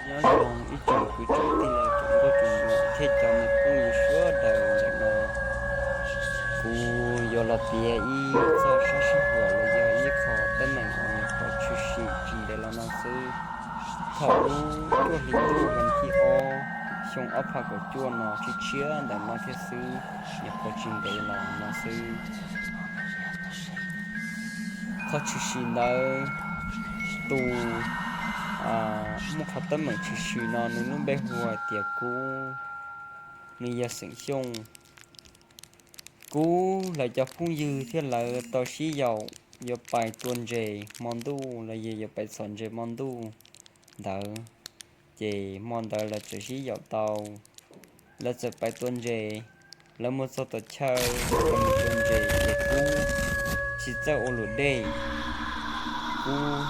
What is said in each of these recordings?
Nyob zoo ib tsoom kwv tij tij laug tsoom nkauj tsoom nraug thiab cov me phooj ywg sawv daws ntawm no. Kuv yuav los piav ib txoj sab sib huam los yog ib qho teeb meem uas nyuam qhuav tshwm sim tsis ntev los no xwb. Thaum lub cuaj hli ntuj vas thib ob xyoo ob phav kaum cuaj no tshiab tshiab ntawm no thiab xwb, nyuam qhuav tsis ntev los no xwb. Qhov tshwm sim ntawd, tus muaj qhov teeb meem tshwm sim no nws lub npe hu hais tias Kub, nws yog xeem Xyooj. Kub lawv cov phooj ywg thiab lawv tau sib yaum yuav pais tua ntses hmo ntuj los yog yuav pais txhom ntses hmo ntuj ntawd, ces hmo ntawd lawv txawm sib yaum tau, lawv txawm pais tua ntses. Lawv mus txog tom chaw, lawv mus tua ntses ces Kub tsis txawj ua luam dej. Kub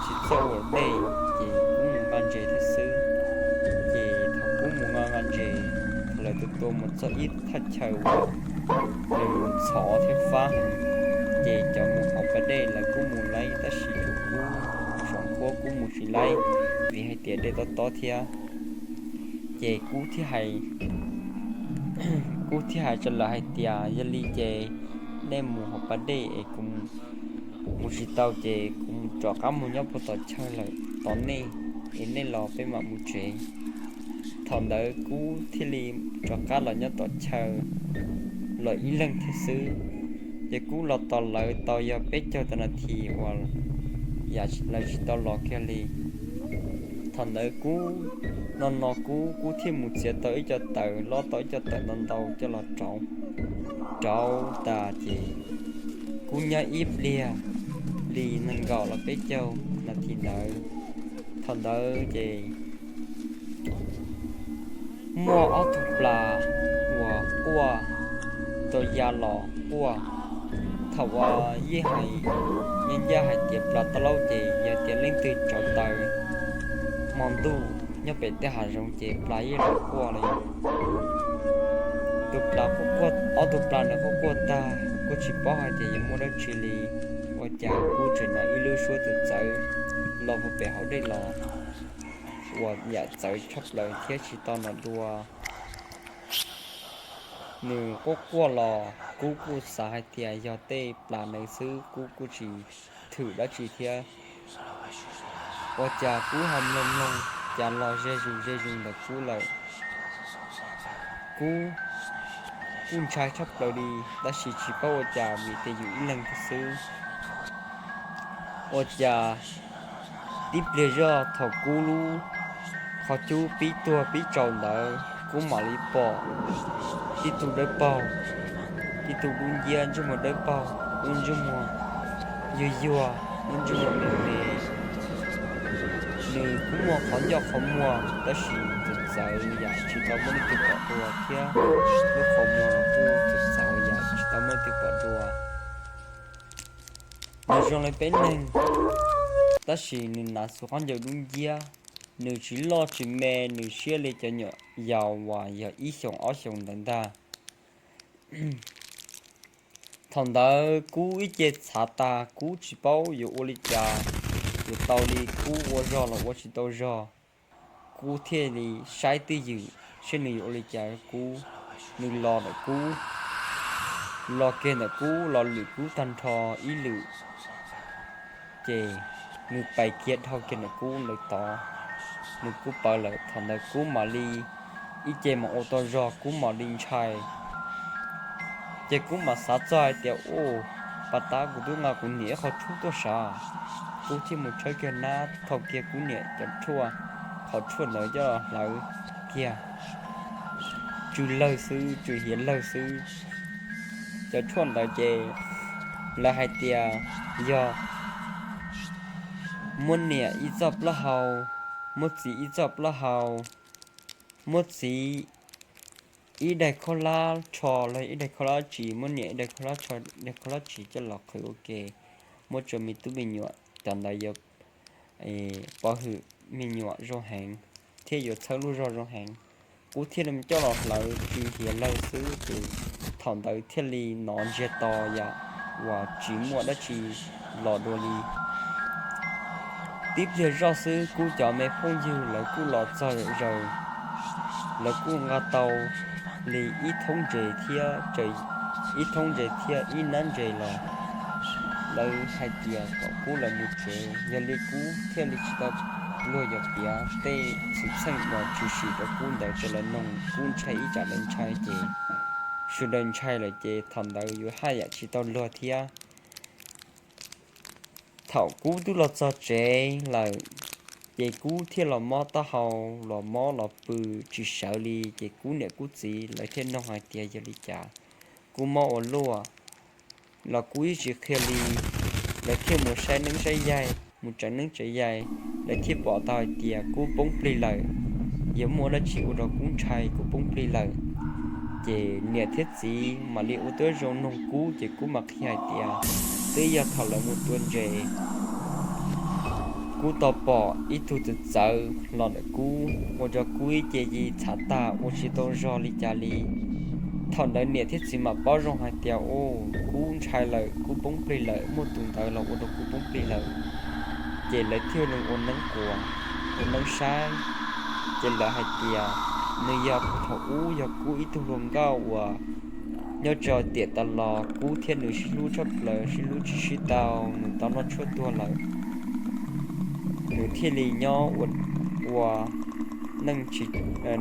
tsis txawj ua luam dej, ces Kub mus nqa ntses thiab xwb. Ces thaum Kub mus nqa nqa ntses, thaum lawv tua tua mus txog ib thaj chaw uas nws mus txhom thiab fab heev, ces cov mus hauv pas dej lawv kuj mus laib tab sis Kub saum nqhuab Kub mus tsis laib, vim hais tias dej tob tob thiab. Ces Kub thiaj hais, Kub thiaj hais rau lawv hais tias, yog li ces nej mus hauv pas dej es kuv mus tsis tau ces kuv rov qab mus nyob puag tom chaw lawm tos nej, es nej los peb mam mus tsev. Thaum ntawd Kub thiaj li rov qab los nyob tom chaw los ib leeg thiab xwb. Ces Kub los tos lawv tau yog peb caug tawm nas this uas yam lawv tsis tau los kiag li. Thaum ntawd Kub no no Kub, Kub thiaj mus txiav tau ib co taws, lob tau ib co taws ntau ntau coj los rauv. Rauv tas ces Kub nyob ib pliag li nees nkaum los peb caug nas this ntawd. Thaum ntawd ces muaj ob tug plas uas quaj tau ya los quaj. Thaum uas yeej hais, yeej ncaj hais tias plas tau laub ces yog tias leej twg rauv taws hmo ntuj nyob pem tej hav zoov ces plas yeej los quaj li. Tus plas quaj quaj, ob tug plas ntawd quaj quaj tag kuj tsis paub hais tias yuav muaj dab tsi li, ua cas Kub tseem hnov ib lub suab txawv txawv los puag pem hauv dej los, uas yam txawv tshaj plaws thiab tsis tau hnov dua. Nws quaj quaj los Kub kuj xav hais tias yog tej plas ntawd xwb, Kub kuj tsis thwm dab tsi thiab. Ua cas Kub ho mloog mloog cas los ze zus ze zus ntawm Kub lawm. Kub kuj ntshai tshaj plaws li, tab sis tsis paub ua cas vim tias yus ib leeg thiab xwb. Ua cas tib pliag zoj thaum Kub lub qhov cub pib tuag pib tsaus ntawd, Kub mam li pom tib tug dawb paug, tib tug dub nciab ntsej muag dawb paug, lub ntsej muag yuag yuag, lub ntsej muag me me. Nws kuj muaj qhov ncauj qhov muag tab sis txawv txawv yam tsis tau muaj leej twg pom dua thiab, lub qhov muag los kuj txawv txawv yam tsis tau muaj leej twg pom dua. Nws zoo li peb neeg, tab sis nws hnav xuas khaub ncaws dub nciab, nws tsis loj tsis me, nws siab li cov nyuam yaus uas yog ib xyoos ob xyoos ntawd ntag. Thaum ntawd Kub ib ce txhav tas, Kub tsis paub yuav ua li cas, yuav tau li Kub ua zog los ua tsis tau zog. Kub thiaj li saib twj ywm seb nws yuav ua li cas rau Kub. Nws los ntawm Kub, los kiag ntawm Kub los lwm Kub tag nrho ib lwm, ces nws pais kiag dhau kiag ntawm Kub lawv tod, nws kuj pawv lawm. Thaum ntawd Kub mam li ib ce mam ua tau zog, Kub mam li ntshai. Ces Kub mam xav txog hais tias, u, pas tab kuv twb nqa kuv niam ib qho tshuaj tuaj sav. Kub thiaj mus tshawb kiag nab thau kiag Kub niam cov tshuaj, qhov tshuaj ntawd coj los hlawv kiag, tsw lawg xwb, tsw hiav lawg xwb. Cov tshuaj ntawd ces lawv hais tias yog muab niam ib txoj plaub hau, muab txiv ib txoj plaub hau, muab txiv ib daig khaub hlab tsho los ib daig khaub hlab tsis, muab niam ib daig khaub hlab tsho, daig khaub hlab tsis coj los qhwv ua ke, muab rau me tub me nyuam, cov ntawd yuav pov hwm me nyuam zoo heev thiab yuav txhawb lub zog zoo heev. Kub thiaj li coj los hlawv tsw hiav lawg xwb ces thaum ntawd thiaj li hnov ntsiag to yam uas tsis muaj dab tsi los dua li. Tib pliag zoj xwb Kub cov me phooj ywg lawv kuj los txog zaws, lawv kuj nqa tau li ib thoob ntses thiab, ib thoob ntses thiab ib nab ntses los. Lawv hais tias kom Kub lawv mus tsev, yog li Kub thiaj li tsis tau luag yuav piav tej xwm txheej uas tshwm sim rau Kub ntawd rau lawv mloog. Kub ntshai ib tsam lawv ntshai ces, sawv daws ntshai lawm ces thaum ntawd yuav haj yam tsis tau luag thiab. Thaum Kub twb los txog tsev lawm, ces Kub thiaj los mob taub hau, los mob los pw tsis sawv li. Ces Kub niam Kub txiv lawv thiaj noog hais tias yog li cas Kub mob ua luaj, los Kub yeej tsis qhia li. Lawv thiaj mus saib neeb saib yaig, mus tseev neeb tseev yaig, lawv thiaj pom tau hais tias Kub poob plig lawm. Yog muaj dab tsi ua rau Kub ntshai, Kub poob plig lawm. Ces niam thiab txiv mam li ua tib zoo noog Kub, ces Kub mam qhia hais tias twb yog thaum lawv mus tua ntses, Kub tau pom ib tug txawv txawv los ntawm Kub, ua rau Kub ib ce ci txhav tag ua tsis tau zog li cas li. Thaum ntawd niam thiab txiv mam paub zoo hais tias, u, Kub ntshai lawm, Kub poob plig lawm, muaj tus ntawd los ua rau Kub poob plig lawm. Ces lawv thiaj li ua neeb quas, ua neeb saib, ces lawv hais tias nws yog thaum ub yog Kub ib tug hluas nkauj uas nyob rau tiam tas los Kub thiab nws sib hlub tshaj plaws, sib hlub tsis sib tau, nws tau noj tshuaj tuag lawm. Nws thiaj li nyob ua, ua neej tsis,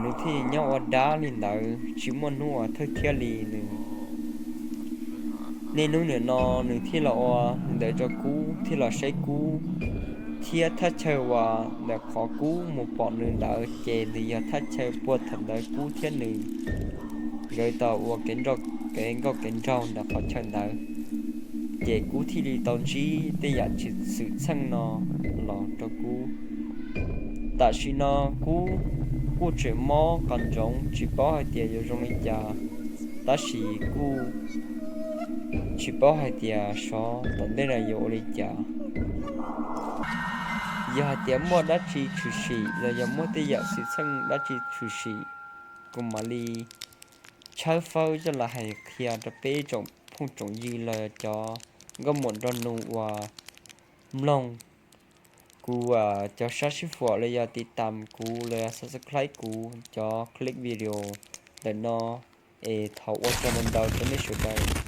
nws thiaj li nyob ua dab li ntawd tsis muaj hnub uas thawj thiab li. Nws, niaj hnub nim no nws thiaj los ua li ntawd rau Kub, thiaj los saib Kub, thiab thaj chaw uas ntawm qhov Kub mus pom nws ntawd ces nws yog thaj chaw puag thaum ntawd Kub thiab nws nkawd tau ua kev nkauj kev nraug ntawm qhov chaw ntawd. Ces Kub thiaj li tau ntsib tej yam xwm txheej no los rau Kub. Tam sim no Kub kuj tseem mob qas ntsoov tsis paub hais tias yuav zoo li cas, tab sis kuj tsis paub hais tias sov tom ntej no yuav ua li cas. Yog hais tias muaj dab tsi tshwm sim los yog muaj tej yam xwm txheej dab tsi tshwm sim, kuv mam li tshawb fawb coj los hais qhia rau peb tsoom phooj tsoom ywg los cov nkauj muam nraug nus uas mloog kuv cov sab sib huam los yog tiv tam kuv los yog subscribe kuv cov clip video ntawm no. Es thov ua tsaug ntau ntau rau nej sawv daws.